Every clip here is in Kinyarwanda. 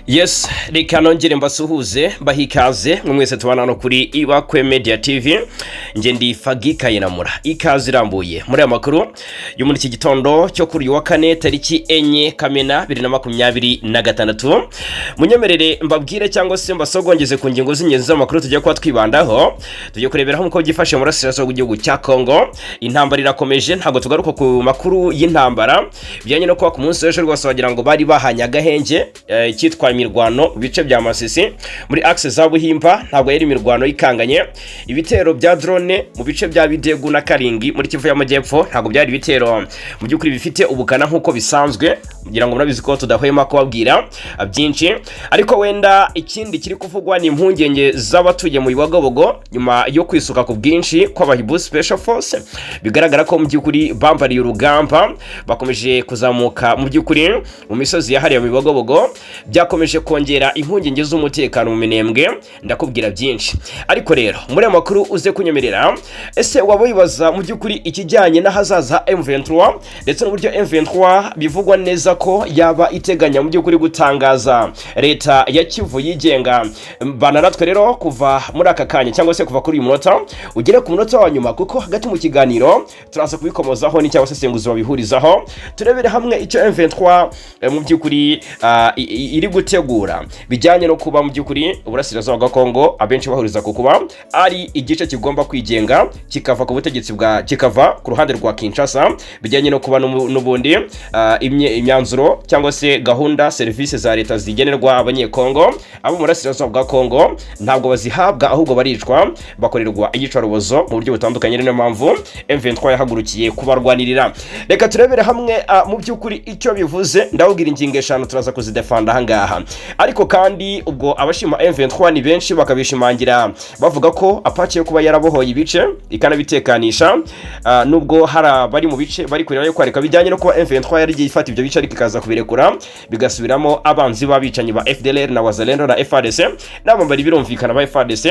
Yes, reka nongere mbasuhuze, mbahe ikaze mwe mwese tubana hano kuri Ibakwe Media TV. Nge ndi Fagi Kayinamura. Ikaze irambuye muri aya makuru yo muri iki gitondo cyo kuri uyu wa kane, tariki 4 Kamena 2026. Munyemerere mbabwire cyangwa se mbasogongeze ku ngingo z'ingenzi z'amakuru tugiye kuba twibandaho. Tugiye kurebera uko byifashe mu burasirazuba bw'igihugu cya Kongo. Intambara irakomeje, ntabwo tugaruka ku makuru y'intambara bijyanye no kuba ku munsi w'ejo rwose wagira ngo bari bahanye agahenge, icyitwa imirwano mu bice bya Masisi muri axe za Buhimba ntabwo yari imirwano ikanganye. Ibitero bya drone mu bice bya Bidegu na Karingi muri Kivu y'Amajyepfo ntabwo byari ibitero mu by'ukuri bifite ubukana nk'uko bisanzwe, kugira ngo murabizi ko tudahwema kubabwira byinshi. Ariko wenda ikindi kiri kuvugwa ni impungenge z'abatuye mu Bibogobogo nyuma yo kwisuka ku bwinshi kw'Abahibu Special Force, bigaragara ko mu by'ukuri bambariye urugamba, bakomeje kuzamuka mu by'ukuri mu misozi yahariwe mu Bibogobogo, byakomeje kongera impungenge z'umutekano mu Minembwe. Ndakubwira byinshi, ariko rero muri aya makuru uze kunyemerera, ese waba wibaza mu by'ukuri ikijyanye n'ahazaza ha M23 ndetse n'uburyo M23 bivugwa neza ko yaba iteganya mu by'ukuri gutangaza leta ya Kivu yigenga? Bana natwe rero kuva muri aka kanya cyangwa se kuva kuri uyu munota ugere ku munota wa nyuma, kuko hagati mu kiganiro turaza kubikomozaho n'icyo abasesenguzi babihurizaho, turebere hamwe icyo M23 mu by'ukuri iri gutegura bijyanye no kuba mu by'ukuri uburasirazuba bwa Kongo abenshi bahuriza ku kuba ari igice kigomba kwigenga, kikava ku butegetsi bwa, kikava ku ruhande rwa Kinshasa, bijyanye no kuba n'ubundi imyanzuro cyangwa se gahunda, serivisi za leta zigenerwa Abanyekongo abo mu burasirazuba bwa Kongo ntabwo bazihabwa, ahubwo baricwa, bakorerwa iyicarubozo mu buryo butandukanye. Niyo mpamvu M23 yahagurukiye kubarwanirira. Reka turebere hamwe mu by'ukuri icyo bivuze. Ndababwira ingingo eshanu, turaza kuzidefanda ahangaha. Ariko kandi ubwo abashima M23 ni benshi, bakabishimangira bavuga ko apache yo kuba yarabohoye ibice ikanabitekanisha, nubwo hari abari mu bice bari kureba yo kwareka bijyanye no kuba M23 yarigiye ifata ibyo bice ariko ikaza kubirekura bigasubiramo abanzi b'abicanyi ba FDLR na Wazalendo na FARDC n'abambari birumvikana ba FARDC.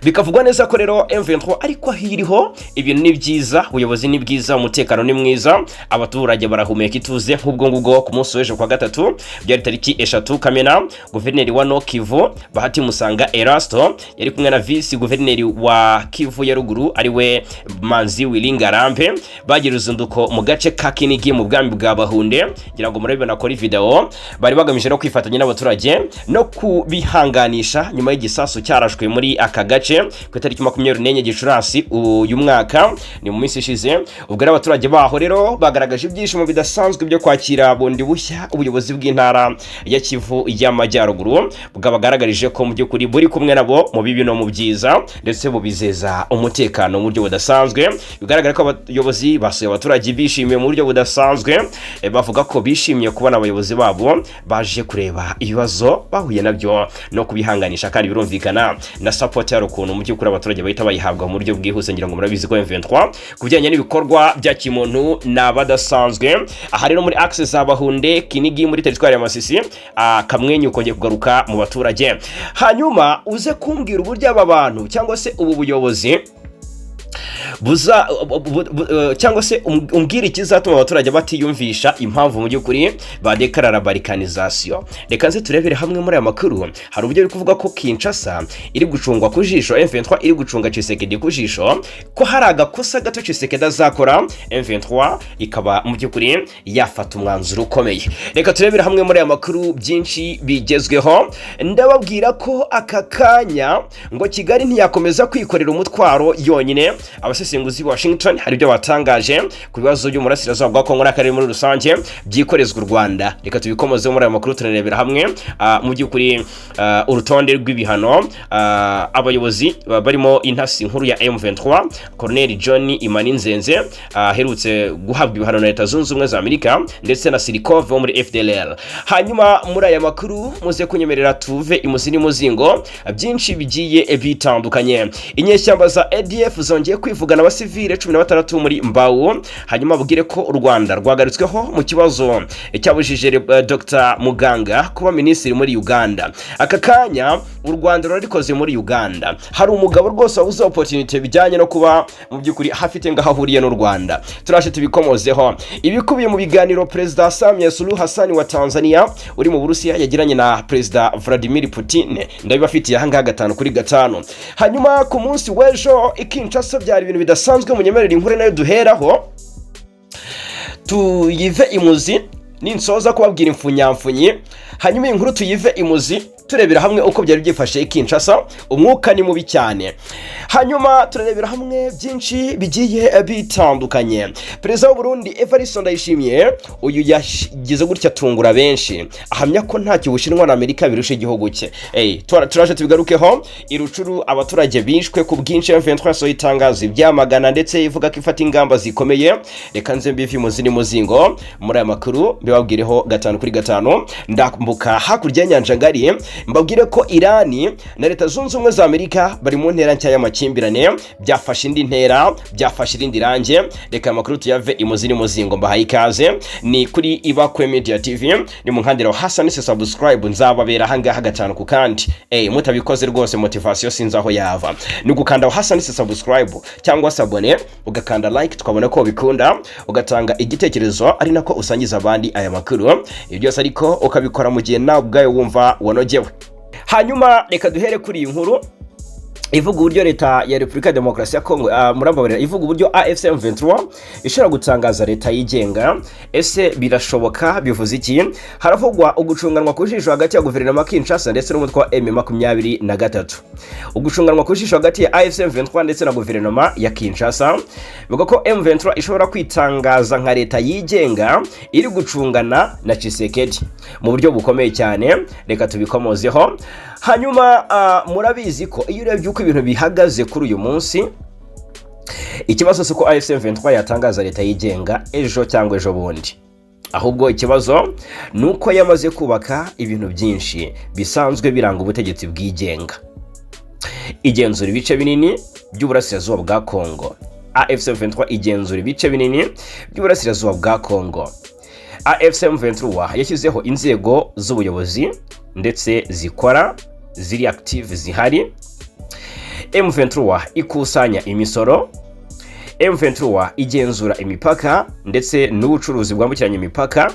Bikavugwa neza ko rero M23 ariko aho iriho ibintu ni byiza, ubuyobozi ni bwiza, umutekano ni mwiza, abaturage barahumeka ituze. Nk'ubwo ngubwo ku munsi w'ejo kwa gatatu, byari tariki 3 Kamena, guverineri wa Nord Kivu Bahati Musanga Erasto yari kumwe na visi guverineri wa Kivu ya ruguru ariwe Manzi Wilingarambe, bagira uruzinduko mu gace ka Kinigi mu bwami bwa Bahunde. Ngira ngo murabibona kuri video. Bari bagamije no kwifatanya n'abaturage no kubihanganisha nyuma y'igisasu cyarashwe muri aka gace ku itariki 24 Gicurasi uyu mwaka, ni mu minsi ishize. Ubwo rero abaturage baho rero bagaragaje ibyishimo bidasanzwe byo kwakira bundi bushya ubuyobozi bw'intara ya Kivu y'Amajyaruguru, bwabagaragarije ko mu by'ukuri buri kumwe nabo mu bibi no mu byiza, ndetse bubizeza umutekano mu buryo budasanzwe. Bigaragara ko abayobozi basuye abaturage bishimiye mu buryo budasanzwe, bavuga ko bishimiye kubona abayobozi babo baje kureba ibibazo bahuye nabyo no kubihanganisha. Kandi birumvikana na support yari ukuntu mu by'ukuri abaturage bahita bayihabwa mu buryo bwihuse. Ngira ngo murabizi ko M23 ku bijyanye n'ibikorwa bya kimuntu ni abadasanzwe. Aha rero muri axe za Bahunde, Kinigi, muri teritwari ya Masisi, akamwenyu kongeye kugaruka mu baturage. Hanyuma uze kumbwira uburyo aba bantu cyangwa se ubu buyobozi buza cyangwa se umbwire ikizatuma abaturage batiyumvisha impamvu mu by'ukuri badekarara balkanisation. Reka nze turebere hamwe muri aya makuru. Hari uburyo biri kuvuga ko Kinshasa iri gucungwa ku jisho, M23 iri gucunga Tshisekedi ku jisho, ko hari agakosa gato Tshisekedi azakora M23 ikaba mu by'ukuri yafata umwanzuro ukomeye. Reka turebere hamwe muri aya makuru byinshi bigezweho. Ndababwira ko aka kanya ngo Kigali ntiyakomeza kwikorera umutwaro yonyine. Abasesenguzi Washington hari ibyo batangaje ku bibazo byo mu burasirazuba bwa Kongo n'akarere muri rusange byikorezwa u Rwanda. Reka tubikomozeho muri aya makuru. Tunarebera hamwe mu by'ukuri urutonde rw'ibihano abayobozi barimo intasi nkuru ya M23 Colonel John Imani Nzenze aherutse guhabwa ibihano na Leta Zunze Ubumwe za Amerika, ndetse na Sirikov wo muri FDLR. Hanyuma muri aya makuru muze kunyemerera tuve imuzi n'umuzingo byinshi bigiye bitandukanye. Inyeshyamba za ADF zongeye kwivugana abasivile 16 muri Mbawu. Hanyuma babwire ko u Rwanda rwagarutsweho mu kibazo cyabujije Dr Muganga kuba minisitiri muri Uganda. Aka kanya U Rwanda rurarikoze muri Uganda. Hari umugabo rwose wabuze opportunity bijyanye no kuba mu by'ukuri hafite ngaho ahuriye n'u Rwanda. Turaje tubikomozeho. Ibikubiye mu biganiro Perezida Samia Suluhu Hassan wa Tanzania uri mu Burusiya yagiranye na Perezida Vladimir Putin, ndabibafitiye ahangaha gatanu kuri gatanu. Hanyuma ku munsi w'ejo i Kinshasa byari ibintu bidasanzwe. Munyemerere inkuru nayo duheraho tuyive imuzi, ninsoza kubabwira imfunyamfunyi. Hanyuma iyi nkuru tuyive imuzi, turebera hamwe uko byari byifashe i Kinshasa. Umwuka ni mubi cyane. Hanyuma turarebera hamwe byinshi bigiye bitandukanye. Perezida w'u Burundi Evariste Ndayishimiye, uyu yagize gutya atungura benshi, ahamya ko ntacyo Ubushinwa na Amerika birusha igihugu cye. Hey, turaje tubigarukeho. I Rutshuru abaturage bishwe ku bwinshi, M23 yasohoye itangazo ibyamagana ndetse ivuga ko ifata ingamba zikomeye. Reka nze mbive imuzi n'umuzingo muri aya makuru, mbibabwireho gatanu kuri gatanu. Ndambuka hakurya y'inyanja ngari, mbabwire ko Irani na Leta Zunze Ubumwe za Amerika bari mu ntera nshya y'amakimbirane. Byafashe indi ntera, byafashe irindi range. Reka amakuru tuyave imuzi n'umuzingo. Mbahaye ikaze, ni kuri Ibakwe Media TV. Ni mu nkandiro hasa nise subscribe, nzababera ahangaha gatanu ku kandi. Mutabikoze rwose motivation sinzi aho yava. Ni ugukanda aho hasa nise subscribe cyangwa s'abonner, ugakanda like tukabona ko bikunda, ugatanga igitekerezo ari nako usangiza abandi aya makuru. Ibyo byose ariko ukabikora mu gihe nawe ubwawe wumva wanogewe. Hanyuma reka duhere kuri iyi nkuru ivuga uburyo Leta ya Repubulika ya Demokarasi ya Kongo, murambabarira, ivuga uburyo AFC M23 ishobora gutangaza leta yigenga. Ese birashoboka? Bivuze iki? Haravugwa ugucunganwa ku jisho hagati ya guverinoma Kinshasa ndetse n'umutwe wa M23. Ugucunganwa ku jisho hagati ya AFC M23 ndetse na guverinoma ya Kinshasa, bivuga ko M23 ishobora kwitangaza nka leta yigenga iri gucungana na Tshisekedi mu buryo bukomeye cyane. Reka tubikomozeho. Hanyuma murabizi ko iyo urebye uko ibintu bihagaze kuri uyu munsi, ikibazo si uko AFC M23 yatangaza leta yigenga ejo cyangwa ejo bundi, ahubwo ikibazo ni uko yamaze kubaka ibintu byinshi bisanzwe biranga ubutegetsi bwigenga. Igenzura ibice binini by'uburasirazuba bwa Kongo. AFC M23 igenzura ibice binini by'uburasirazuba bwa Kongo. AFC M23 yashyizeho inzego z'ubuyobozi ndetse zikora, ziri active, zihari. M23 ikusanya imisoro. M23 igenzura imipaka ndetse n'ubucuruzi bwambukiranya imipaka,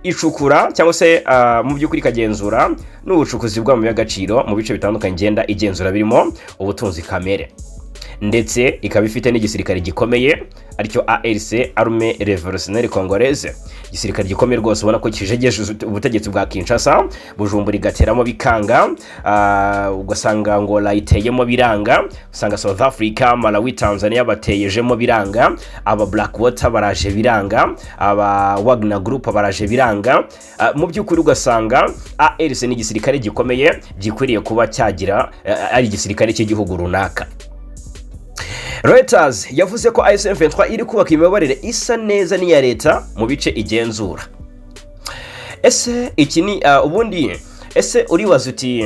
icukura cyangwa se mu by'ukuri ikagenzura n'ubucukuzi bw'amabuye y'agaciro mu bice bitandukanye igenda igenzura, birimo ubutunzi kamere, ndetse ikaba ifite n'igisirikare gikomeye, aricyo ARC, Armée Révolutionnaire Congolaise. Igisirikare gikomeye rwose, ubona ko kijegeje ubutegetsi bwa Kinshasa. Bujumbura igateramo bikanga, ugasanga Angola iteyemo biranga, usanga South Africa, Malawi, Tanzania bateyejemo biranga, aba Blackwater baraje biranga, aba Wagner Group baraje biranga. Mu by'ukuri ugasanga ARC ni igisirikare gikomeye gikwiriye kuba cyagira ari igisirikare cy'igihugu runaka. Reuters yavuze ko AFC M23 iri kubaka imiyoborere isa neza n'iya leta mu bice igenzura. Ese iki ni ubundi ese uribaza uti: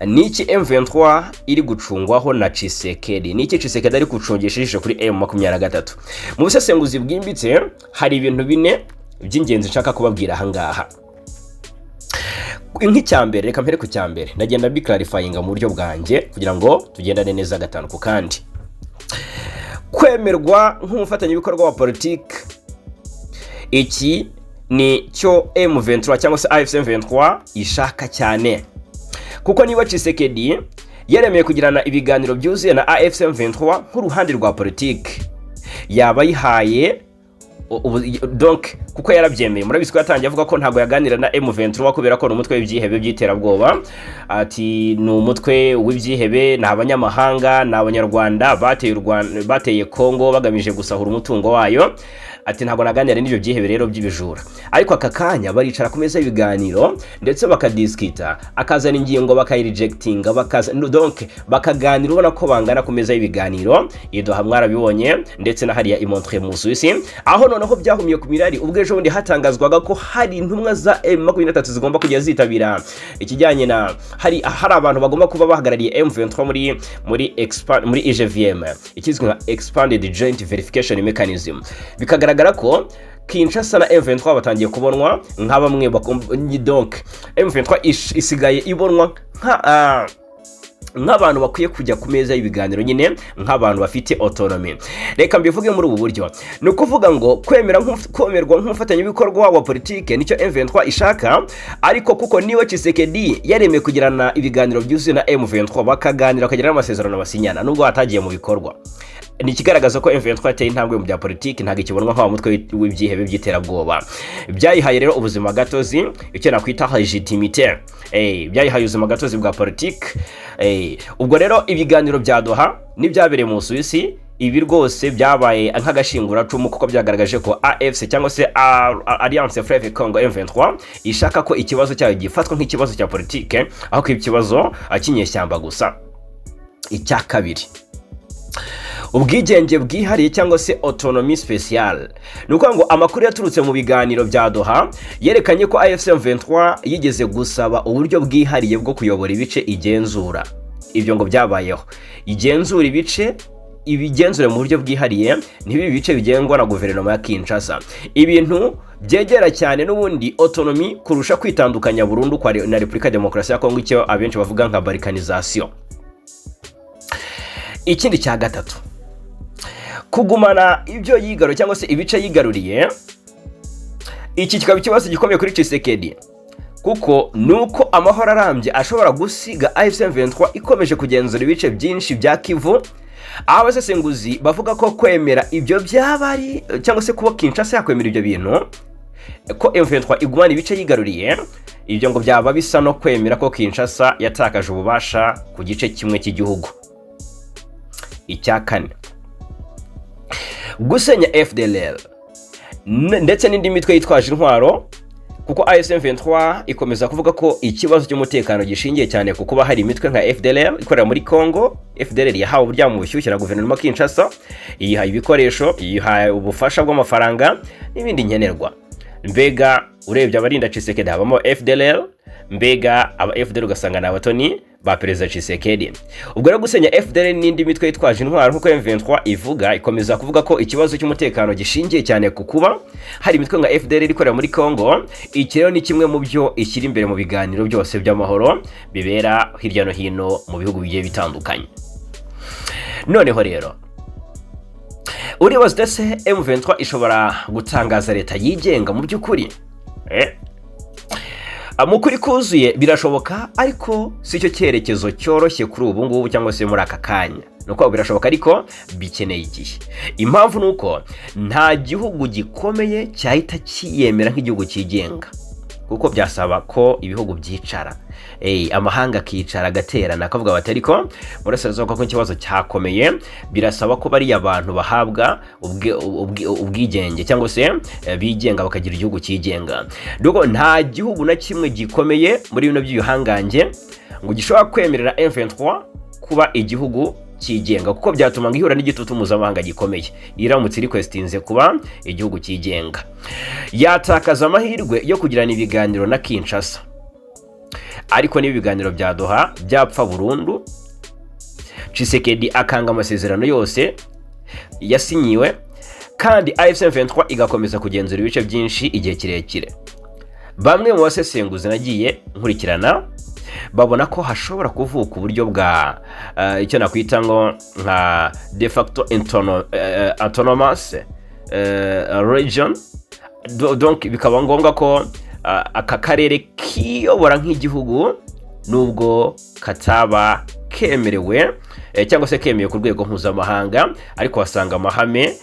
ni iki M23 iri gucungwaho na Tshisekedi? Ni iki Tshisekedi ari gucungisha ijisho kuri M23? Mu busesenguzi bwimbitse, hari ibintu bine by'ingenzi nshaka kubabwira ahangaha. Nk'icya mbere, reka mpere ku cya mbere, ndagenda mbiclarifyinga mu buryo bwanjye kugira ngo tugendane neza gatanu ku kandi. Kwemerwa nk'umufatanyabikorwa wa politiki, iki ni cyo M23 cyangwa se AFC M23 ishaka cyane, kuko niba Tshisekedi yaremeye kugirana ibiganiro byuzuye na AFC M23 nk'uruhande rwa politiki, yaba yihaye donc, kuko yarabyemeye. Murabizi ko yatangiye avuga ko ntabwo yaganira na M23 kubera ko ni umutwe w'ibyihebe by'iterabwoba. Ati: "Ni umutwe w'ibyihebe, ni abanyamahanga, ni abanyarwanda bateye u Rwanda, bateye Kongo bagamije gusahura umutungo wayo." Ati: "Ntabwo naganira n'ibyo byihebe rero by'ibijura." Ariko aka kanya baricara ku meza y'ibiganiro ndetse bakadiscuta, akazana ingingo bakayirejectinga, bakaza donc bakaganira, ubona ko bangana ku meza y'ibiganiro. I Doha mwarabibonye, ndetse na hariya i Montreux mu Busuwisi, aho noneho byahumiye ku mirari ubwo ejo bundi hatangazwaga ko hari intumwa za M23 zigomba kujya zitabira ikijyanye na hari abantu bagomba kuba bahagarariye M23 muri EJVM, ikizwi nka Expanded Joint Verification Mechanism. Bikagaragara ko Kinshasa na M23 batangiye kubonwa nka bamwe donc M23 isigaye ibonwa nka Nk'abantu bakwiye kujya ku meza y'ibiganiro nyine, nk'abantu bafite autonomy. Reka mbivuge muri ubu buryo: ni ukuvuga ngo kwemera kwemerwa nk'umufatanyabikorwa wa politike nicyo M23 ishaka, ariko kuko niba Tshisekedi yaremeye kugirana ibiganiro byuzuye na M23, bakaganira, bakagira n'amasezerano basinyana nubwo hatagiye mu bikorwa, ni ikigaragaza ko M23 yateye intambwe mu bya politiki, ntabwo ikibonwa nk'awa mutwe w'ibyihebe by'iterabwoba. Byayihaye rero ubuzima gatozi, icyo nakwita légitimité. Byayihaye ubuzima gatozi bwa politiki. Ubwo rero ibiganiro bya Doha n'ibyabereye mu Busuwisi, ibi rwose byabaye nk'agashinguracumu, kuko byagaragaje ko AFC cyangwa se Alliance Fleuve Congo M23 ishaka ko ikibazo cyayo gifatwa nk'ikibazo cya politike aho kuba ikibazo cy'inyeshyamba gusa. Icya kabiri, ubwigenge bwihariye cyangwa se autonomie spéciale. Ni ukuvuga ngo amakuru yaturutse mu biganiro bya Doha yerekanye ko AFC M23 yigeze gusaba uburyo bwihariye bwo kuyobora ibice igenzura. Ibyo ngo byabayeho, igenzura ibice, ibigenzure mu buryo bwihariye, ntibibe ibice bigengwa na guverinoma ya Kinshasa, ibintu byegera cyane n'ubundi autonomie kurusha kwitandukanya burundu kwa na Repubulika ya Demokarasi ya Kongo, icyo abenshi bavuga nka balkanisation. Ikindi cya gatatu, kugumana ibyo yigaruriye cyangwa se ibice yigaruriye. Iki kikaba ikibazo gikomeye kuri Tshisekedi, kuko nuko amahoro arambye ashobora gusiga AFC M23 ikomeje kugenzura ibice byinshi bya Kivu, aho abasesenguzi bavuga ko kwemera ibyo byaba ari, cyangwa se kuba Kinshasa yakwemera ibyo bintu, ko M23 igumana ibice yigaruriye, ibyo ngo byaba bisa no kwemera ko Kinshasa yatakaje ububasha ku gice kimwe cy'igihugu. Icya kane, gusenya FDLR ndetse n'indi mitwe yitwaje intwaro, kuko AFC M23 ikomeza kuvuga ko ikibazo cy'umutekano gishingiye cyane ku kuba hari imitwe nka FDLR ikorera muri Congo. FDLR yahawe uburyamo bushyushye na guverinoma Kinshasa, iyihaye ibikoresho, iyihaye ubufasha bw'amafaranga n'ibindi nkenerwa. Mbega urebye abarinda Tshisekedi habamo FDLR, mbega aba FDLR ugasanga ni abatoni ba Perezida Tshisekedi. Ubwo rero gusenya FDLR n'indi mitwe yitwaje intwaro, nk'uko M23 ivuga, ikomeza kuvuga ko ikibazo cy'umutekano gishingiye cyane ku kuba hari imitwe nka FDLR ikorera muri Congo, iki rero ni kimwe mu byo ishyira imbere mu biganiro byose by'amahoro bibera hirya no hino mu bihugu bigiye bitandukanye. Noneho rero uribaza ndetse M23 ishobora gutangaza leta yigenga mu by'ukuri? Mu kuri kuzuye birashoboka, ariko si cyo cyerekezo cyoroshye kuri ubu ngubu cyangwa se muri aka kanya. Ni uko birashoboka, ariko bikeneye igihe. Impamvu ni uko nta gihugu gikomeye cyahita kiyemera nk'igihugu cyigenga, kuko byasaba ko ibihugu byicara, amahanga akicara, agaterana, akavuga bati: "Ariko murasirazuba ko ikibazo cyakomeye, birasaba ko bariya bantu bahabwa ubwigenge cyangwa se bigenga, bakagira igihugu cyigenga." Nuko nta gihugu na kimwe gikomeye muri bino by'ibihangange ngo gishobora kwemerera M23 kuba igihugu cyigenga, kuko byatuma ngo ihura n'igitutu mpuzamahanga gikomeye. Iramutse requestinze kuba igihugu cyigenga, yatakaza amahirwe yo kugirana ibiganiro na Kinshasa. Ariko niba ibiganiro bya Doha byapfa burundu, Tshisekedi akanga amasezerano yose yasinyiwe, kandi AFC M23 igakomeza kugenzura ibice byinshi igihe kirekire, bamwe mu basesenguzi nagiye nkurikirana babona ko hashobora kuvuka uburyo bwa icyo nakwita ngo nka de facto autonomous region. Donc bikaba ngombwa ko aka karere kiyobora nk'igihugu, nubwo kataba kemerewe cyangwa se kemewe ku rwego mpuzamahanga, ariko wasanga amahame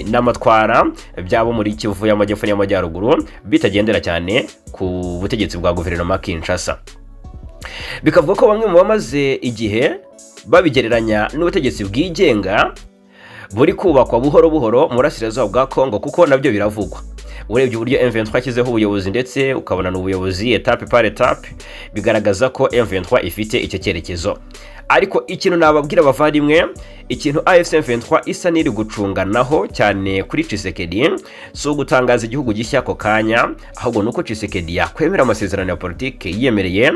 n'amatwara byabo muri Kivu y'Amajyepfo n'Amajyaruguru bitagendera cyane ku butegetsi bwa guverinoma Kinshasa. Bikavuga ko bamwe mu bamaze igihe babigereranya n'ubutegetsi bwigenga buri kubakwa buhoro buhoro mu burasirazuba bwa Congo, kuko nabyo biravugwa. Urebye uburyo M23 yashyizeho ubuyobozi, ndetse ukabona ni ubuyobozi étape par étape, bigaragaza ko M23 ifite icyo cyerekezo. Ariko ikintu nababwira abavandimwe, ikintu AFC M23 isa n'iri gucunganaho cyane kuri Tshisekedi si ugutangaza igihugu gishya ako kanya, ahubwo ni uko Tshisekedi yakwemera amasezerano ya politiki yiyemereye,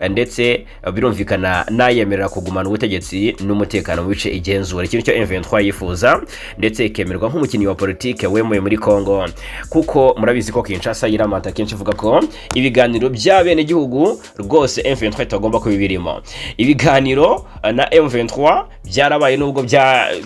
ndetse birumvikana n'ayemerera kugumana ubutegetsi n'umutekano mu bice igenzura. Ikintu cyo M23 yifuza, ndetse ikemerwa nk'umukinnyi wa politiki wemewe muri Congo, kuko Kuko murabizi ko Kinshasa yiramata kenshi ivuga ko ibiganiro by'abenegihugu rwose M23 itagomba kuba ibirimo. Ibiganiro na M23 byarabaye, nubwo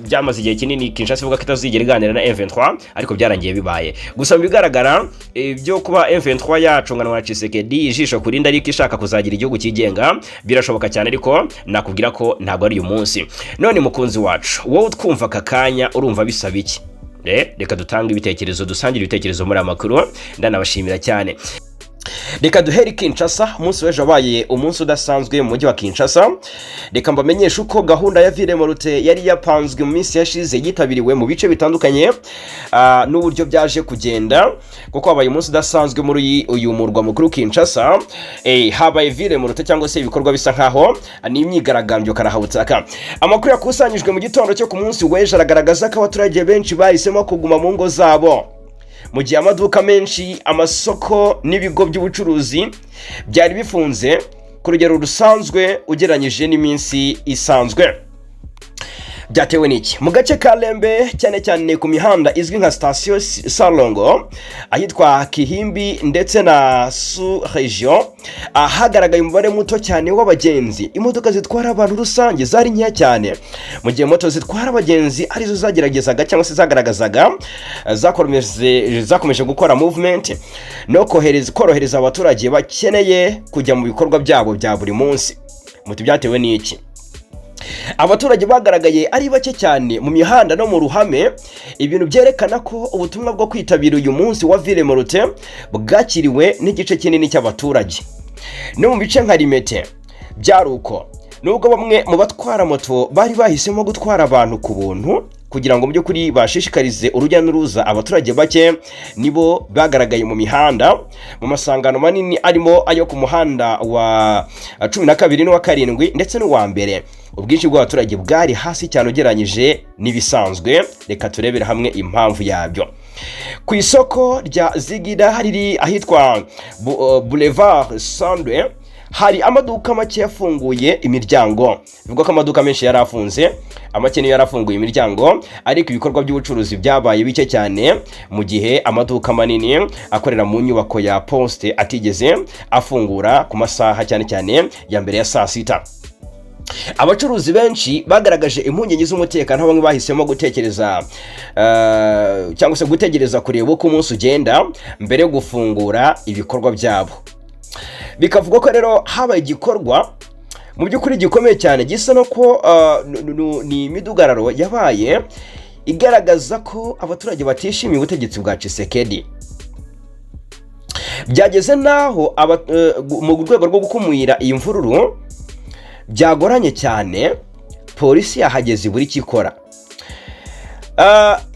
byamaze igihe kinini Kinshasa ivuga ko itazigera iganira na M23, ariko byarangiye bibaye. Gusa mu bigaragara, ibyo kuba M23 yacunganwa na Tshisekedi ijisho kurinda, ariko ishaka kuzagira igihugu cyigenga, birashoboka cyane, ariko nakubwira ko ntabwo ari uyu munsi. None mukunzi wacu, wowe utwumva aka kanya, urumva bisaba iki? Reka dutange ibitekerezo, dusangire ibitekerezo muri aya makuru. Ndanabashimira cyane. Reka duhere i Kinshasa. Umunsi w'ejo wabaye umunsi udasanzwe mu mujyi wa Kinshasa. Reka mbamenyeshe uko gahunda ya Ville Morte yari yapanzwe mu minsi yashize yitabiriwe mu bice bitandukanye, n'uburyo byaje kugenda, kuko habaye umunsi udasanzwe muri uyu murwa mukuru Kinshasa. Habaye Ville Morte cyangwa se ibikorwa bisa nkaho ni imyigaragambyo karahabutaka. Amakuru yakusanyijwe mu gitondo cyo ku munsi w'ejo aragaragaza ko abaturage benshi bahisemo kuguma mu ngo zabo, mu gihe amaduka menshi, amasoko n'ibigo by'ubucuruzi byari bifunze ku rugero rusanzwe ugereranyije n'iminsi isanzwe. Byatewe n'iki? Mu gace ka Lembe, cyane cyane ku mihanda izwi nka Sitasiyo Salongo, ahitwa Kihimbi ndetse na Sous Region, ahagaragaye umubare muto cyane w'abagenzi. Imodoka zitwara abantu rusange zari nkeya cyane, mu gihe moto zitwara abagenzi arizo zageragezaga cyangwa se zagaragazaga zakomeje gukora movement no korohereza abaturage bakeneye kujya mu bikorwa byabo bya buri munsi. Muti byatewe n'iki? Abaturage bagaragaye ari bake cyane mu mihanda no mu ruhame, ibintu byerekana ko ubutumwa bwo kwitabira uyu munsi wa Ville Morte bwakiriwe n'igice kinini cy'abaturage. No mu bice nka Limete byari uko, nubwo bamwe mu batwara moto bari bahisemo gutwara abantu ku buntu kugira ngo mu by'ukuri bashishikarize urujya n'uruza, abaturage bake nibo bagaragaye mu mihanda. Mu masangano manini arimo ayo ku muhanda wa 12 n'uwa 7 ndetse n'uwa mbere, ubwinshi bw'abaturage bwari hasi cyane ugereranyije n'ibisanzwe. Reka turebere hamwe impamvu yabyo. Ku isoko rya Zigira riri ahitwa Boulevard Sandwe, hari amaduka make yafunguye imiryango. Bivugwa ko amaduka menshi yari afunze, amake niyo yari afunguye imiryango, ariko ibikorwa by'ubucuruzi byabaye bike cyane, mu gihe amaduka manini akorera mu nyubako ya poste atigeze afungura ku masaha cyane cyane ya mbere ya saa sita. Abacuruzi benshi bagaragaje impungenge z'umutekano, aho bamwe bahisemo gutekereza cyangwa se gutegereza kureba uko umunsi ugenda mbere yo gufungura ibikorwa byabo. Bikavugwa ko rero habaye igikorwa mu by'ukuri gikomeye cyane, gisa no ko ni imidugararo yabaye igaragaza ko abaturage batishimiye ubutegetsi bwa Tshisekedi. Byageze n'aho mu rwego rwo gukumira iyi mvururu byagoranye cyane, polisi yahageze ibura icyo ikora.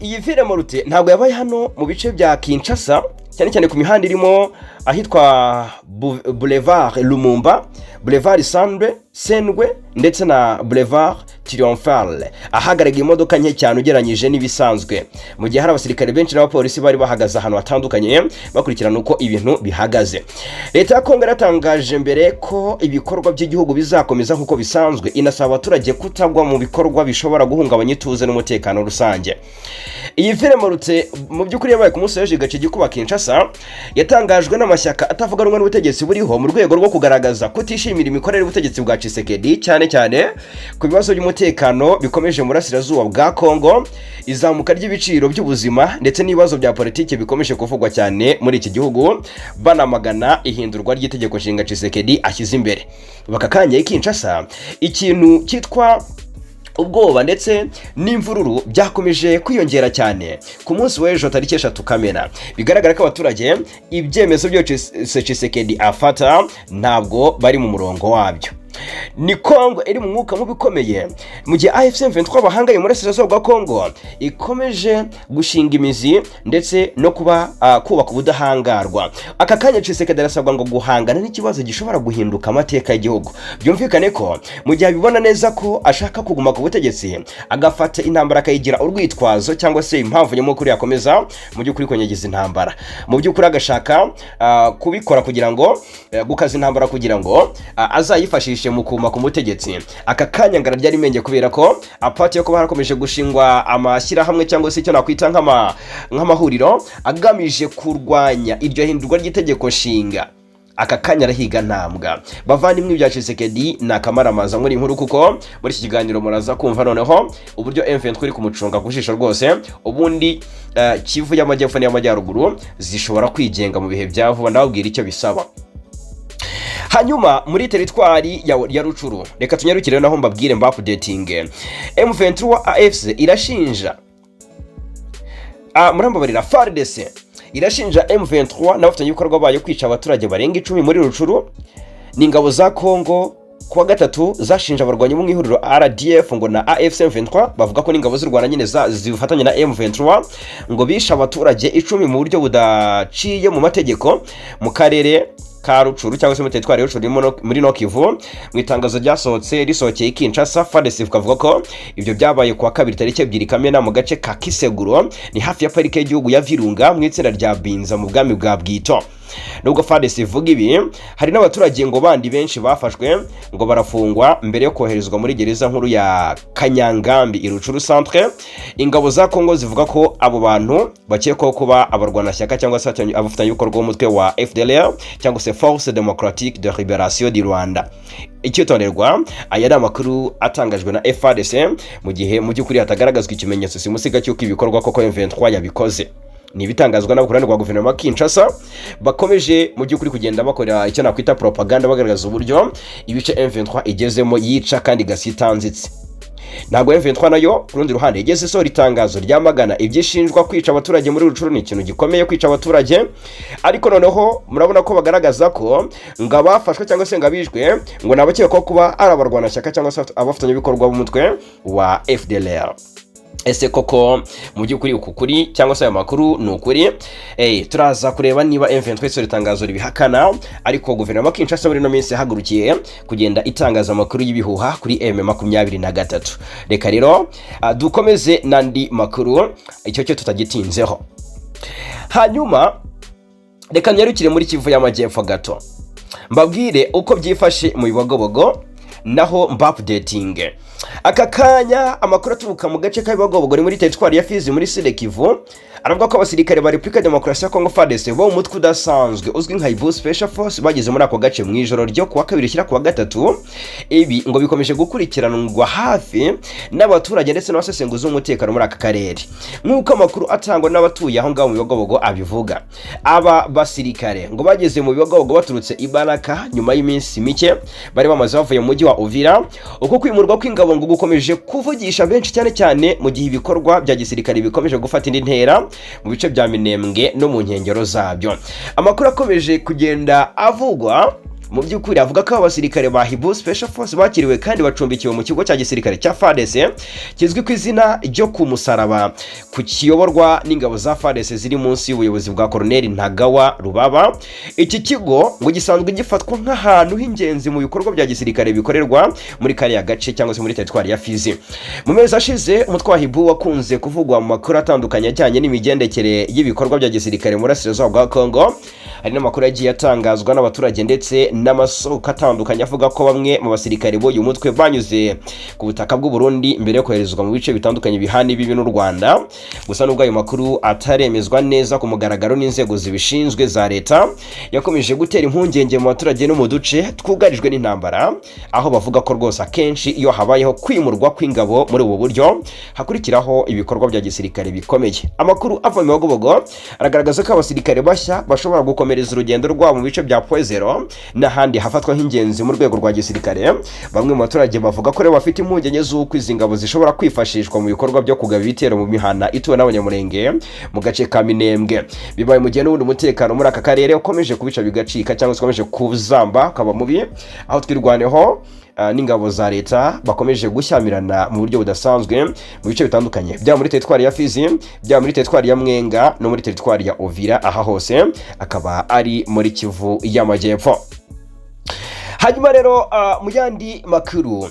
Iyi Ville Morte ntabwo yabaye hano mu bice bya Kinshasa, cyane cyane ku mihanda irimo ahitwa Boulevard Lumumba, Boulevard Sandwe Sendwe ndetse na Boulevard Triomphal, ahagaragaye imodoka nke cyane ugereranyije n'ibisanzwe, mu gihe hari abasirikare benshi n'abapolisi bari bahagaze ahantu hatandukanye bakurikirana uko ibintu bihagaze. Leta ya Kongo yaratangaje mbere ko ibikorwa by'igihugu bizakomeza nk'uko bisanzwe, inasaba abaturage kutagwa mu bikorwa bishobora guhungabanya ituze n'umutekano rusange. Iyi Ville Morte mu by'ukuri yabaye ku munsi w'ejo igace gikuba Kinshasa, yatangajwe n'amashyaka atavuga rumwe n'ubutegetsi buriho mu rwego rwo kugaragaza kutishimira imikorere y'ubutegetsi bwa Tshisekedi, cyane cyane ku bibazo by'umutekano bikomeje mu burasirazuba bwa Kongo, izamuka ry'ibiciro by'ubuzima ndetse n'ibibazo bya politiki bikomeje kuvugwa cyane muri iki gihugu, banamagana ihindurwa ry'itegeko nshinga Tshisekedi ashyize imbere. Baka kanya i Kinshasa ikintu cyitwa ubwoba ndetse n'imvururu byakomeje kwiyongera cyane ku munsi w'ejo tariki 3 Kamena. Bigaragara ko abaturage ibyemezo byose Tshisekedi afata ntabwo bari mu murongo wabyo. Ni Kongo iri mu mwuka mubi ukomeye, mu gihe AFC M23 bahangaye mu burasirazuba bwa Kongo ikomeje gushinga imizi ndetse no kuba kubaka ubudahangarwa. Aka kanya Tshisekedi arasabwa ngo guhangana n'ikibazo gishobora guhinduka amateka y'igihugu. Byumvikane ko mu gihe abibona neza ko ashaka kuguma ku butegetsi, agafata intambara akayigira urwitwazo cyangwa se impamvu nyamukuru yakomeza mu by'ukuri konyegeza intambara, mu by'ukuri agashaka kubikora kugira ngo gukaza intambara kugira ngo azayifashishe. Yafashe mu kuma ku mutegetsi. Aka kanya ngo araryari menge, kubera ko apart yo kuba harakomeje gushingwa amashyirahamwe cyangwa se icyo nakwita nk'amahuriro agamije kurwanya iryo hindurwa ry'itegeko nshinga, aka kanya arahiga ntambwa. Bavandimwe, ibya Tshisekedi ni akamaramaza muri inkuru, kuko muri iki kiganiro muraza kumva noneho uburyo M23 iri kumucunga ku jisho rwose. Ubundi Kivu y'Amajyepfo n'iy'Amajyaruguru zishobora kwigenga mu bihe bya vuba, ndababwira icyo bisaba. Hanyuma muri teritwari ya Rutshuru, reka tunyarukire naho mbabwire, mba updating. M23 AFC irashinja, murambabarira, FARDC irashinja M23 n'abafatanyabikorwa bayo kwica abaturage barenga 10 muri Rutshuru. Ni ingabo za Congo kuwa gatatu zashinja abarwanyi bo mu ihuriro RDF ngo na AFC M23, bavuga ko n'ingabo z'u Rwanda nyine zifatanya na M23, ngo bishe abaturage 10 mu buryo budaciye mu mategeko mu karere ka Rutshuru cyangwa se muri teritwari ya Rutshuru muri Nord Kivu. Mu itangazo ryasohotse risohokeye i Kinshasa, FARDC ikavuga ko ibyo byabaye kuwa kabiri tariki 2 Kamena mu gace ka Kiseguro, ni hafi ya parike y'igihugu ya Virunga, mu itsinda rya Binza mu bwami bwa Bwito. Nubwo FARDC ivuga ibi, hari n'abaturage ngo bandi benshi bafashwe ngo barafungwa mbere yo koherezwa muri gereza nkuru ya Kanyangambi i Rutshuru centre. Ingabo za Congo zivuga ko abo bantu bakekwaho kuba abarwanashyaka cyangwa se abafatanyabikorwa b'umutwe wa FDLR cyangwa se Force Démocratique de Libération du Rwanda. Icyitonderwa, aya ni amakuru atangajwe na FARDC mu gihe mu by'ukuri hatagaragazwa ikimenyetso simusiga cy'uko ibikorwa koko M23 yabikoze. Ni ibitangazwa n'abakorana rwa guverinoma ya Kinshasa, bakomeje mu by'ukuri kugenda bakora icyo nakwita propaganda, bagaragaza uburyo ibice M23 igezemo yica kandi igasitanzitse. Ntabwo M23 nayo ku rundi ruhande igeze isohora itangazo ryamagana ibyishinjwa kwica abaturage muri Rutshuru. Ni ikintu gikomeye kwica abaturage, ariko noneho murabona ko bagaragaza ko ngo abafashwe cyangwa se ngo abishwe ngo ni abakekwaho kuba ari abarwanashyaka cyangwa se abafatanyabikorwa b'umutwe wa FDLR. Ese koko mu by'ukuri uku kuri cyangwa se aya makuru ni ukuri? Turaza kureba niba M23 isohora itangazo ribihakana, ariko guverinoma Kinshasa muri ino minsi yahagurukiye kugenda itangaza amakuru y'ibihuha kuri M23. Reka rero dukomeze n'andi makuru, icyo cyo tutagitinzeho. Hanyuma reka nyarukire muri Kivu y'Amajyepfo gato, mbabwire uko byifashe mu Bibogobogo naho mba updating. Aka kanya amakuru aturuka mu gace ka Bibogobogo, ni muri teritwari ya Fizi muri Sud Kivu, aravuga ko abasirikare ba Repubulika Demokarasi ya Kongo FARDC bo mu mutwe udasanzwe uzwi nka Hiboux Special Force bageze muri ako gace mu ijoro ryo kuwa kabiri shyira kuwa gatatu. Ibi ngo bikomeje gukurikiranwa hafi n'abaturage ndetse n'abasesenguzi b'umutekano muri aka karere. Nk'uko amakuru atangwa n'abatuye aho ngaho mu Bibogobogo abivuga, aba basirikare ngo bageze mu Bibogobogo baturutse i Baraka nyuma y'iminsi mike bari bamaze bavuye mu mujyi wa Uvira. Uko kwimurwa kw'ingabo ngo gukomeje kuvugisha benshi, cyane cyane mu gihe ibikorwa bya gisirikare bikomeje gufata indi ntera mu bice bya Minembwe no mu nkengero zabyo. Amakuru akomeje kugenda avugwa mu by'ukuri avuga ko abasirikare ba Hiboux Special Force bakiriwe kandi bacumbikiwe mu kigo cya gisirikare cya FARDC kizwi ku izina ryo ku musaraba, ku kiyoborwa n'ingabo za FARDC ziri munsi y'ubuyobozi bwa Colonel Ntagawa Rubaba. Iki kigo ngo gisanzwe gifatwa nk'ahantu h'ingenzi mu bikorwa bya gisirikare bikorerwa muri kariya gace cyangwa se muri teritwari ya Fizi. Mu mezi ashize, umutwe wa Hiboux wakunze kuvugwa mu makuru atandukanye ajyanye n'imigendekere y'ibikorwa bya gisirikare mu burasirazuba bwa Congo. Hari n'amakuru yagiye atangazwa n'abaturage ndetse n'amasoko atandukanye avuga ko bamwe mu basirikare b'uyu mutwe banyuze ku butaka bw'u Burundi mbere yo koherezwa mu bice bitandukanye bihana imbibi n'u Rwanda. Gusa nubwo ayo makuru ataremezwa neza ku mugaragaro n'inzego zibishinzwe za leta, yakomeje gutera impungenge mu baturage no mu duce twugarijwe n'intambara, aho bavuga ko rwose akenshi iyo habayeho kwimurwa kw'ingabo muri ubu buryo hakurikiraho ibikorwa bya gisirikare bikomeye. Amakuru ava mu Bibogobogo aragaragaza ko abasirikare bashya bashobora gukomereza urugendo rwabo mu bice bya Point Zéro n'ahandi hafatwa nk'ingenzi mu rwego rwa gisirikare. Bamwe mu baturage bavuga ko rero bafite impungenge z'uko izi ngabo zishobora kwifashishwa mu bikorwa byo kugaba ibitero mu mihana ituwe n'Abanyamurenge mu gace ka Minembwe. Bibaye mu gihe n'ubundi umutekano muri aka karere ukomeje kubica bigacika cyangwa se ukomeje kuzamba ukaba mubi, aho Twirwaneho n'ingabo za leta bakomeje gushyamirana mu buryo budasanzwe mu bice bitandukanye, byaba muri teritwari ya Fizi, byaba muri teritwari ya Mwenga no muri teritwari ya Uvira. Aha hose akaba ari muri Kivu y'Amajyepfo. Hanyuma rero mu yandi makuru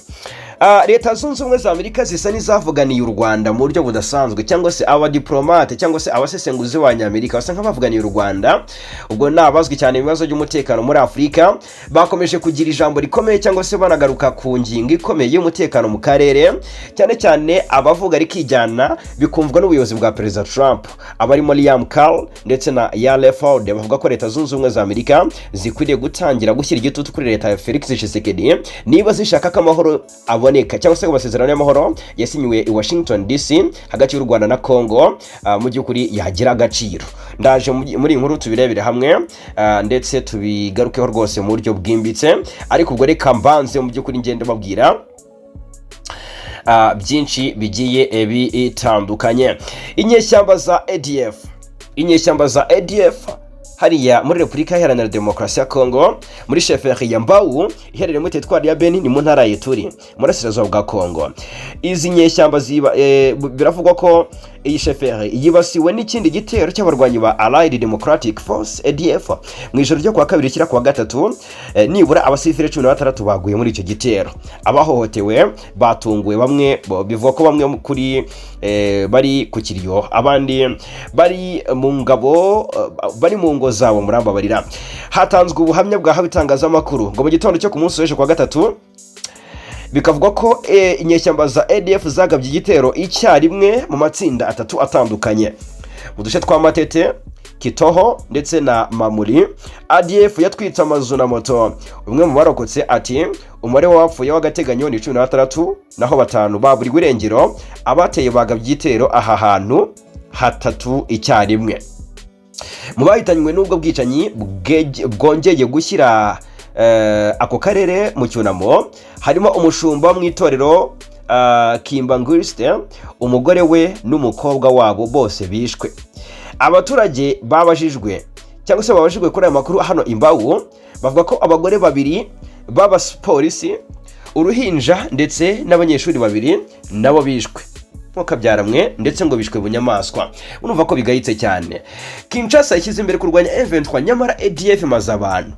Leta Zunze Ubumwe za Amerika zisa n'izavuganiye u Rwanda mu buryo budasanzwe, cyangwa se abadiplomate cyangwa se abasesenguzi b'Abanyamerika basa nk'abavuganiye u Rwanda. Ubwo ni abazwi cyane mu bibazo by'umutekano muri Afurika, bakomeje kugira ijambo rikomeye cyangwa se banagaruka ku ngingo ikomeye y'umutekano mu karere, cyane cyane abavuga rikijyana bikumvwa n'ubuyobozi bwa Perezida Trump, abarimo Liam Carl ndetse na Yale Ford, bavuga ko Leta Zunze Ubumwe za Amerika zikwiriye gutangira gushyira igitutu kuri leta ya Felix Tshisekedi niba zishaka ko amahoro aboneka, cyangwa se amasezerano y'amahoro yasinyiwe i Washington DC hagati y'u Rwanda na Congo mu by'ukuri yagira agaciro. Ndaje muri iyi nkuru tubirebere hamwe, ndetse tubigarukeho rwose mu buryo bwimbitse, ariko ubwo reka mbanze mu by'ukuri ngende babwira byinshi bigiye bitandukanye. Inyeshyamba za ADF hariya muri Repubulika Iharanira Demokarasi ya Kongo, muri chefferie ya Mbau iherereye muri teritwari ya Beni, ni mu ntara ya Ituri, mu burasirazuba bwa Kongo. Izi nyeshyamba ziba biravugwa ko iyi chefferie yibasiwe n'ikindi gitero cy'abarwanyi ba Allied Democratic Force, ADF, mu ijoro ryo kuwa kabiri kira kuwa gatatu. Nibura abasivile 16 baguye muri icyo gitero. Abahohotewe batunguwe, bamwe bivugwa ko bamwe kuri bari ku kiriyo, abandi bari mu ngabo, bari mu ngo zabo, murambabarira. Hatanzwe ubuhamya bwahawe itangazamakuru ngo mu gitondo cyo ku munsi w'ejo kuwa gatatu, bikavugwa ko inyeshyamba za ADF zagabye igitero icyarimwe mu matsinda atatu atandukanye mu duce twa Matete, Kitoho ndetse na Mamuri. ADF yatwitse amazu na moto. Umwe mu barokotse ati: "Umubare w'abapfuye w'agateganyo ni 16, naho batanu baburiwe irengero. Abateye bagabye igitero aha hantu hatatu icyarimwe." Mu bahitanywe n'ubwo bwicanyi bwongeye gushyira ako karere mu cyunamo harimo umushumba wo mu itorero Kimbanguiste, umugore we n'umukobwa wabo bose bishwe. Abaturage babajijwe cyangwa se babajijwe kuri aya makuru hano i Mbau bavuga ko abagore babiri b'abapolisi, uruhinja ndetse n'abanyeshuri babiri nabo bishwe nk'uko ndetse ngo bishwe bunyamaswa. Urumva ko bigayitse cyane. Kinshasa yashyize imbere kurwanya M23, nyamara ADF imaze abantu.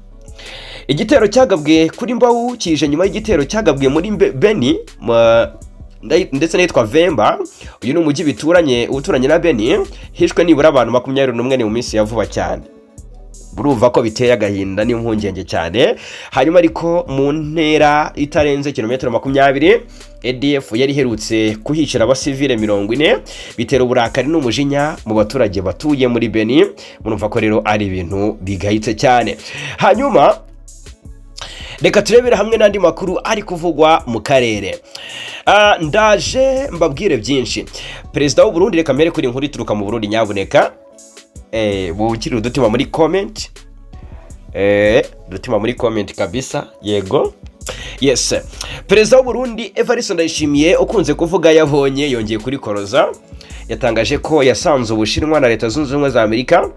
Igitero cyagabwe kuri Mbau kije nyuma y'igitero cyagabwe muri Beni ndetse n'ahitwa Vemba, uyu ni umujyi bituranye, uturanye na Beni, hishwe nibura abantu 21 ni mu minsi ya vuba cyane. Urumva ko biteye agahinda n'impungenge cyane. Hanyuma ariko mu ntera itarenze kilometero 20, ADF yari iherutse kuhicira abasivile 40, bitera uburakari n'umujinya mu baturage batuye muri Beni. Murumva ko rero ari ibintu bigayitse cyane. Hanyuma reka turebere hamwe n'andi makuru ari kuvugwa mu karere. Ndaje mbabwire byinshi. Perezida w'u Burundi, reka mbere kuri inkuru ituruka mu Burundi, nyabuneka bukire udutima muri comment, udutima muri comment kabisa. Yego, yes, Perezida w'u Burundi Evariste Ndayishimiye, ukunze kuvuga yabonye, yongeye kurikoroza. Yatangaje ko yasanze Ubushinwa na Leta Zunze Ubumwe za Amerika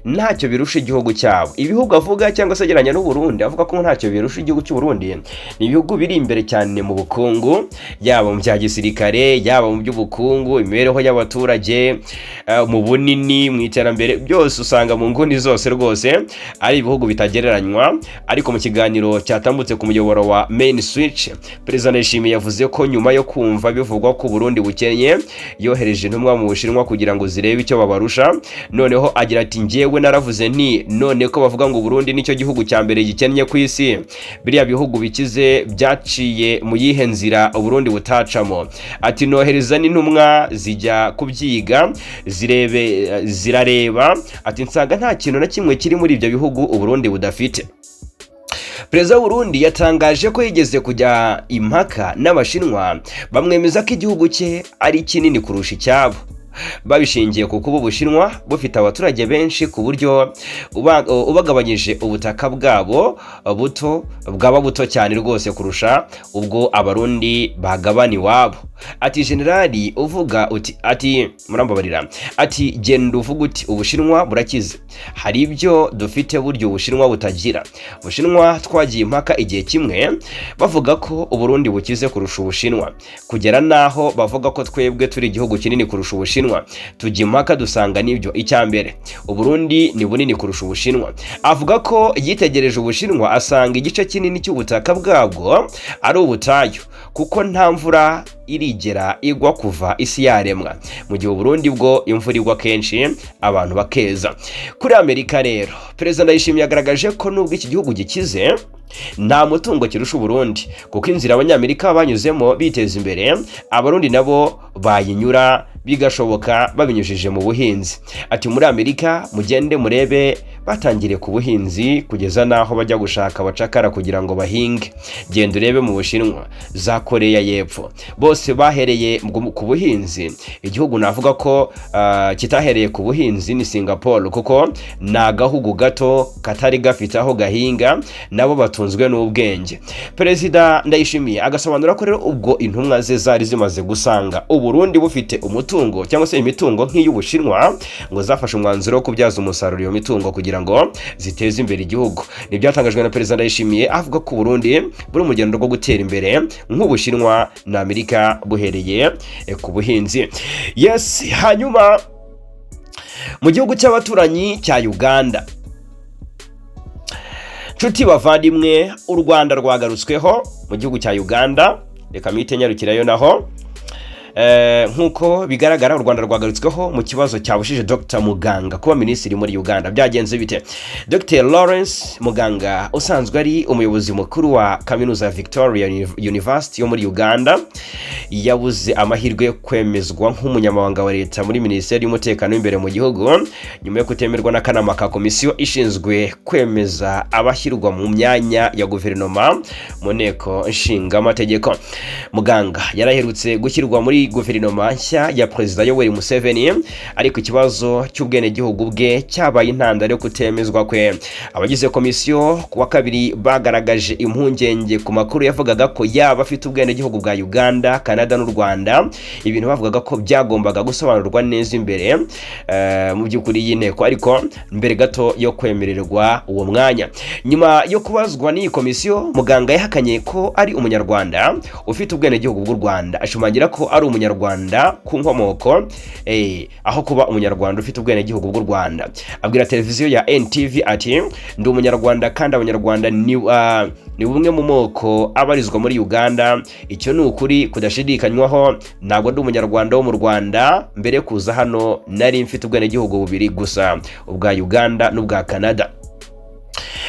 ntacyo birusha igihugu cyabo. Ibihugu avuga cyangwa se agereranya n'u Burundi, avuga ko ntacyo birusha igihugu cy'u Burundi, ni ibihugu biri imbere cyane mu bukungu, yaba mu bya gisirikare, yaba mu by'ubukungu, imibereho y'abaturage, mu bunini, mu iterambere, byose usanga mu nguni zose rwose ari ibihugu bitagereranywa. Ariko mu kiganiro cyatambutse ku muyoboro wa Main Switch, Perezida Ndayishimiye yavuze ko nyuma yo kumva bivugwa ko Burundi bukennye, yohereje intumwa mu Bushinwa kugira ngo zirebe icyo babarusha. Noneho agira ati: "Njyewe naravuze nti none ko bavuga ngo Burundi nicyo gihugu cya mbere gikennye ku isi, biriya bihugu bikize byaciye mu yihe nzira Uburundi butacamo?" Ati: "Nohereza n'intumwa zijya kubyiga, zirebe, zirareba." Ati: "Nsanga nta kintu na kimwe kiri muri ibyo bihugu Uburundi budafite." Perezida w'u Burundi yatangaje ko yigeze kujya impaka n'Abashinwa, bamwemeza ko igihugu cye ari kinini kurusha icyabo, babishingiye ku kuba Ubushinwa bufite abaturage benshi, ku buryo ubagabanyije ubutaka bwabo buto bwaba buto cyane rwose kurusha ubwo Abarundi bagabana iwabo. Ati: "Generali, uvuga uti," ati murambabarira, ati: "Genda uvuga uti Ubushinwa burakize, hari ibyo dufite buryo Ubushinwa butagira." Ubushinwa twagiye impaka igihe kimwe, bavuga ko Uburundi bukize kurusha Ubushinwa, kugera n'aho bavuga ko twebwe turi igihugu kinini kurusha Ubushinwa. Ubushinwa. Tujya impaka, dusanga nibyo. Icya mbere, Uburundi ni bunini kurusha Ubushinwa. Avuga ko yitegereje Ubushinwa asanga igice kinini cy'ubutaka bwabwo ari ubutayu, kuko nta mvura irigera igwa kuva isi yaremwa, mu gihe Uburundi bwo imvura igwa kenshi, abantu bakeza. Kuri Amerika rero, Perezida Ndayishimiye yagaragaje ko nubwo iki gihugu gikize, nta mutungo kirusha Uburundi, kuko inzira Abanyamerika banyuzemo biteza imbere, Abarundi nabo bayinyura bigashoboka babinyujije mu buhinzi. Ati: "Muri Amerika mugende murebe, batangiriye ku buhinzi kugeza n'aho bajya gushaka abacakara kugira ngo bahinge. Genda urebe mu Bushinwa, za Koreya y'Epfo, bose bahereye ku buhinzi. Igihugu navuga ko kitahereye ku buhinzi ni Singapore, kuko ni agahugu gato katari gafite aho gahinga, nabo batunzwe n'ubwenge." Perezida Ndayishimiye agasobanura ko rero ubwo intumwa ze zari zimaze gusanga Uburundi bufite umutungo cyangwa se imitungo nk'iy'Ubushinwa, ngo zafashe umwanzuro wo kubyaza umusaruro iyo mitungo kugira ngo ziteze imbere igihugu. Ni ibyatangajwe na Perezida Ndayishimiye, avuga ko Uburundi buri mu rugendo rwo gutera imbere nk'Ubushinwa na Amerika, buhereye ku buhinzi. Yes, hanyuma mu gihugu cy'abaturanyi cya Uganda, nshuti bavandimwe, u Rwanda rwagarutsweho mu gihugu cya Uganda. Reka mpite nyarukirayo naho. Nk'uko bigaragara, u Rwanda rwagarutsweho mu kibazo cyabujije Dr Muganga kuba minisitiri muri Uganda. Byagenze bite? Dr Lawrence Muganga, usanzwe ari umuyobozi mukuru wa kaminuza ya Victoria University yo muri Uganda, yabuze amahirwe yo kwemezwa nk'umunyamabanga wa leta muri Minisiteri y'Umutekano w'imbere mu gihugu, nyuma yo kutemerwa n'akanama ka komisiyo ishinzwe kwemeza abashyirwa mu myanya ya guverinoma mu Nteko Nshingamategeko. Muganga yaraherutse gushyirwa muri guverinoma nshya ya Perezida Yoweri Museveni, ariko ikibazo cy'ubwenegihugu bwe cyabaye intandaro yo kutemezwa kwe. Abagize komisiyo ku wa kabiri bagaragaje impungenge ku makuru yavugaga ko yaba afite ubwenegihugu bwa Uganda, Canada n'u Rwanda, ibintu bavugaga ko byagombaga gusobanurwa neza imbere mu by'ukuri y'inteko, ariko mbere gato yo kwemererwa uwo mwanya. Nyuma yo kubazwa n'iyi komisiyo, Muganga yahakanye ko ari Umunyarwanda ufite ubwenegihugu bw'u Rwanda, ashimangira ko ari Umunyarwanda ku nkomoko aho kuba Umunyarwanda ufite ubwenegihugu bw'u Rwanda. Abwira televiziyo ya NTV ati: "Ndi Umunyarwanda, kandi Abanyarwanda ni bumwe mu moko abarizwa muri Uganda. Icyo ni ukuri kudashidikanywaho. Ntabwo ndi Umunyarwanda wo mu Rwanda. Mbere yo kuza hano nari mfite ubwenegihugu bubiri gusa, ubwa Uganda n'ubwa Canada."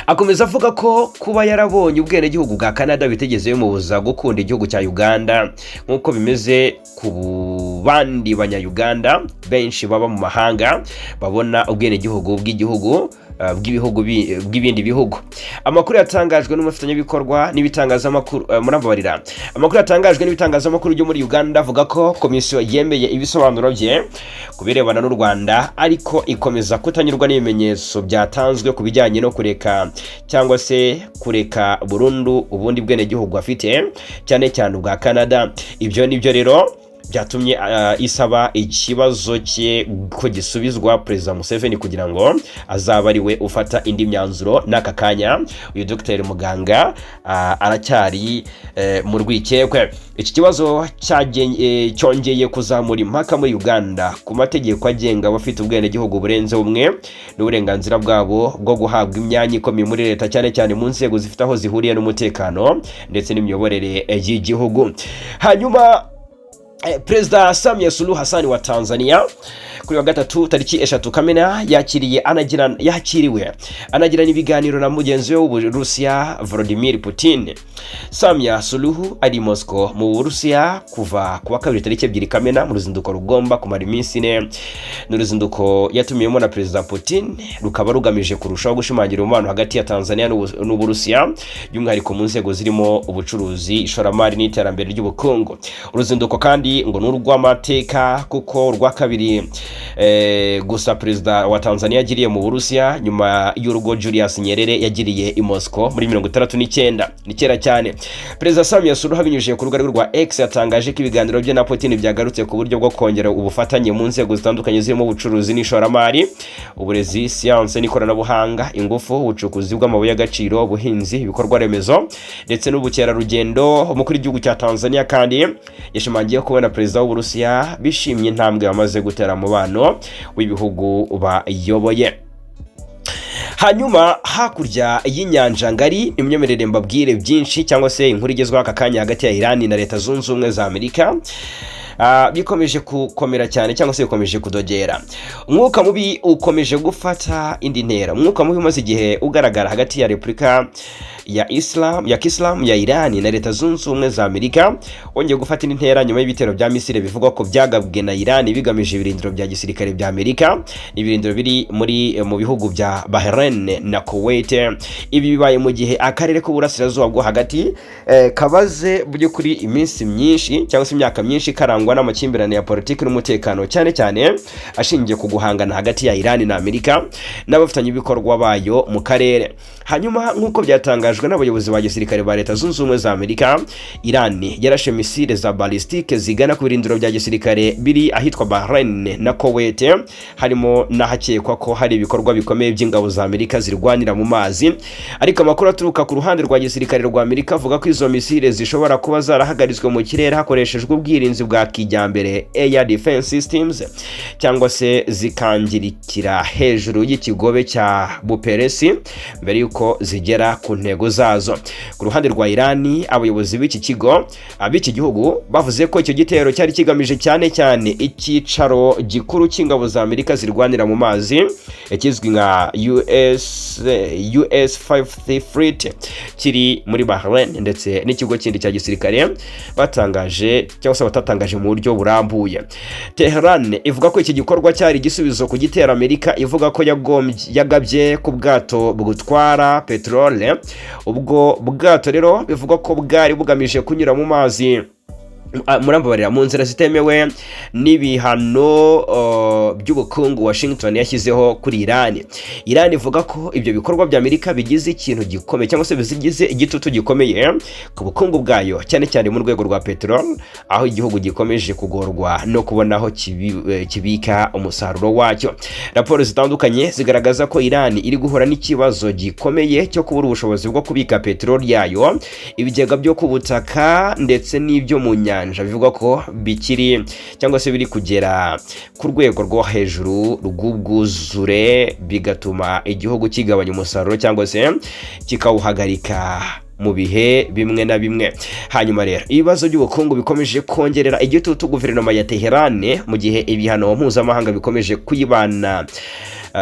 Akomeza avuga ko kuba yarabonye ubwenegihugu bwa Canada bitigeze bimubuza gukunda igihugu cya Uganda, nk'uko bimeze ku bandi Banyayuganda benshi baba mu mahanga babona ubwenegihugu bw'igihugu bw'ibihugu bw'ibindi bihugu. Amakuru yatangajwe n'umufatanyabikorwa n'ibitangazamakuru, murambabarira, amakuru yatangajwe n'ibitangazamakuru byo muri Uganda avuga ko komisiyo yemeye ibisobanuro bye ku birebana n'u Rwanda, ariko ikomeza kutanyurwa n'ibimenyetso byatanzwe ku bijyanye no kureka cyangwa se kureka burundu ubundi bwenegihugu afite, cyane cyane ubwa Canada. Ibyo nibyo rero byatumye isaba ikibazo cye ko gisubizwa Perezida Museveni kugira ngo azabe ari we ufata indi myanzuro. N'aka kanya uyu Dr Muganga aracyari mu rwikekwe. Iki kibazo cyongeye kuzamura impaka muri Uganda ku mategeko agenga abafite ubwenegihugu burenze bumwe n'uburenganzira bwabo bwo guhabwa imyanya ikomeye muri leta, cyane cyane mu nzego zifite aho zihuriye n'umutekano ndetse n'imiyoborere y'igihugu. Hanyuma Perezida Samia Suluhu Hassan wa Tanzania, kuri wa gatatu tariki 3 Kamena, yakiriye anagira yakiriwe anagirana ibiganiro na mugenzi we w'Uburusiya Vladimir Putin. Samia Suluhu ari i Moscow mu Burusiya kuva ku wa kabiri tariki 2 Kamena, mu ruzinduko rugomba kumara iminsi 4. Ni uruzinduko yatumiwemo na Perezida Putin, rukaba rugamije kurushaho gushimangira umubano hagati ya Tanzania n'Uburusiya, by'umwihariko mu nzego zirimo ubucuruzi, ishoramari n'iterambere ry'ubukungu. Uruzinduko kandi ngo ni urw'amateka, kuko urwa kabiri gusa perezida wa Tanzania yagiriye mu Burusiya, nyuma y'urwo Julius Nyerere yagiriye i Moscow muri 69. Ni kera cyane. Perezida Samia Suluhu, abinyujije ku rubuga rwe rwa X, yatangaje ko ibiganiro bye na Putin byagarutse ku buryo bwo kongera ubufatanye mu nzego zitandukanye zirimo ubucuruzi n'ishoramari, uburezi, siyanse n'ikoranabuhanga, ingufu, ubucukuzi bw'amabuye y'agaciro, ubuhinzi, ibikorwa remezo ndetse n'ubukerarugendo. Umukuru w'igihugu cya Tanzania kandi yashimangiye ko kumwe na perezida w'Uburusiya bishimye intambwe bamaze gutera mubano w'ibihugu bayoboye. Hanyuma hakurya y'inyanja ngari, imyemerere mbabwire byinshi cyangwa se inkuru igezweho aka kanya hagati ya Irani na Leta Zunze Ubumwe za Amerika. Bikomeje gukomera cyane cyangwa se bikomeje kudogera. Umwuka mubi ukomeje gufata indi ntera. Umwuka mubi umaze igihe ugaragara hagati ya Repubulika ya Islam ya Kisilamu ya Irani na Leta Zunze Ubumwe za Amerika wongeye gufata indi ntera nyuma y'ibitero bya misile bivugwa ko byagabwe na Irani bigamije ibirindiro bya gisirikare bya Amerika, ibirindiro biri mu bihugu bya Bahrain na Kuwait. Ibi bibaye mu gihe akarere k'uburasirazuba bwo hagati kabaze by'ukuri iminsi myinshi cyangwa se imyaka myinshi karangwa n'amakimbirane ya politiki n'umutekano, cyane cyane ashingiye ku guhangana hagati ya Irani na Amerika n'abafatanyabikorwa bayo mu karere. Hanyuma nk'uko byatangajwe n'abayobozi ba gisirikare ba Leta Zunze Ubumwe za Amerika, Irani yarashe misile za ballistique zigana ku birindiro bya gisirikare biri ahitwa Bahrain na Kuwait, harimo n'ahakekwa ko hari ibikorwa bikomeye by'ingabo za Amerika zirwanira mu mazi. Ariko amakuru aturuka ku ruhande rwa gisirikare rwa Amerika avuga ko izo misile zishobora kuba zarahagaritswe mu kirere hakoreshejwe ubwirinzi bwa kijyambere, air defense systems, cyangwa se zikangirikira hejuru y'ikigobe cya Buperesi mbere y'uko zigera ku ntego zazo. Ku ruhande rwa Irani, abayobozi b'iki gihugu bavuze ko icyo gitero cyari kigamije cyane cyane icyicaro gikuru cy'ingabo za Amerika zirwanira mu mazi, ikizwi nka US 5th Fleet kiri muri Bahrain, ndetse n'ikigo kindi cya gisirikare batangaje cyangwa se batatangaje mu buryo burambuye. Tehran ivuga ko iki gikorwa cyari igisubizo ku gitero Amerika ivuga ko yagabye ku bwato butwara peterole. Ubwo bwato rero bivugwa ko bwari bugamije kunyura mu mazi, murambabarira, mu nzira zitemewe n'ibihano by'ubukungu Washington yashyizeho kuri Iran. Iran ivuga ko ibyo bikorwa bya Amerika bigize ikintu gikomeye cyangwa se bigize igitutu gikomeye ku bukungu bwayo, cyane cyane mu rwego rwa peteroli, aho igihugu gikomeje kugorwa no kubona aho kibika umusaruro wacyo. Raporo zitandukanye zigaragaza ko Iran iri guhura n'ikibazo gikomeye cyo kubura ubushobozi bwo kubika peteroli yayo. Ibigega byo ku butaka ndetse n'ibyo mu nyanja bivugwa ko bikiri cyangwa se biri kugera ku rwego rwo hejuru rw'ubwuzure, bigatuma igihugu kigabanya umusaruro cyangwa se kikawuhagarika mu bihe bimwe na bimwe. Hanyuma rero ibibazo by'ubukungu bikomeje kongerera igitutu guverinoma ya Teheran, mu gihe ibihano mpuzamahanga bikomeje kuyibana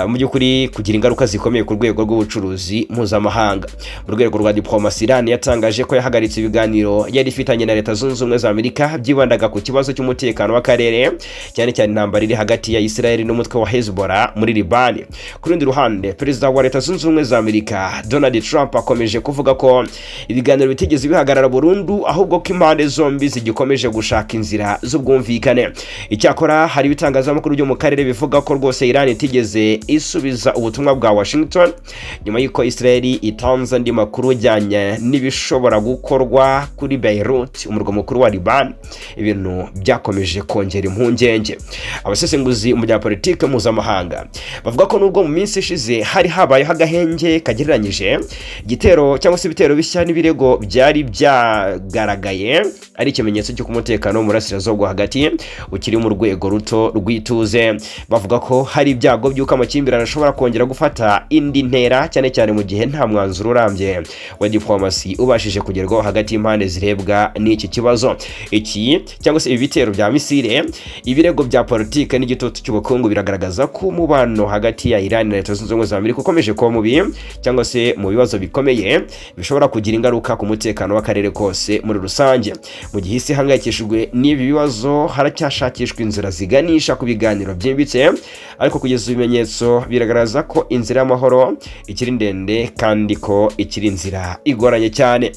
mu by'ukuri kugira ingaruka zikomeye ku rwego rw'ubucuruzi mpuzamahanga. Mu rwego rwa diplomasi, Iran yatangaje ko yahagaritse ibiganiro yari ifitanye na Leta Zunze Ubumwe za Amerika byibandaga ku kibazo cy'umutekano w'akarere, cyane cyane intambara iri hagati ya Israel n'umutwe wa Hezbollah muri Libani. Ku rundi ruhande, perezida wa Leta Zunze Ubumwe za Amerika Donald Trump akomeje kuvuga ko ibiganiro bitigeze bihagarara burundu, ahubwo ko impande zombi zigikomeje gushaka inzira z'ubwumvikane. Icyakora hari ibitangazamakuru byo mu karere bivuga ko rwose Iran itigeze isubiza ubutumwa bwa Washington nyuma y'uko Israel itanze andi makuru ajyanye n'ibishobora gukorwa kuri Beirut, umurwa mukuru wa Liban, ibintu byakomeje kongera impungenge. Abasesenguzi mu bya politike mpuzamahanga bavuga ko nubwo mu minsi ishize hari habayeho agahenge kagereranyije, igitero cyangwa se ibitero bishya n'ibirego byari byagaragaye ari ikimenyetso cy'uko umutekano wo mu burasirazuba bwo hagati ukiri mu rwego ruto rw'ituze. Bavuga ko hari ibyago by'uko amakimbirane ashobora kongera gufata indi ntera, cyane cyane mu gihe nta mwanzuro urambye wa diplomasi ubashije kugerwaho hagati y'impande zirebwa n'iki kibazo. Iki cyangwa se ibi bitero bya misile, ibirego bya politike n'igitutu cy'ubukungu biragaragaza ko umubano hagati ya Iran na Leta Zunze Ubumwe za Amerika ukomeje kuba mubi cyangwa se mu bibazo bikomeye bishobora kugira ingaruka ku mutekano w'akarere kose muri rusange. Mu gihe isi ihangayikishijwe n'ibi bibazo, haracyashakishwa inzira ziganisha ku biganiro byimbitse, ariko kugeza ibimenyetso biragaragaza ko inzira y'amahoro ikiri ndende kandi ko ikiri inzira igoranye cyane.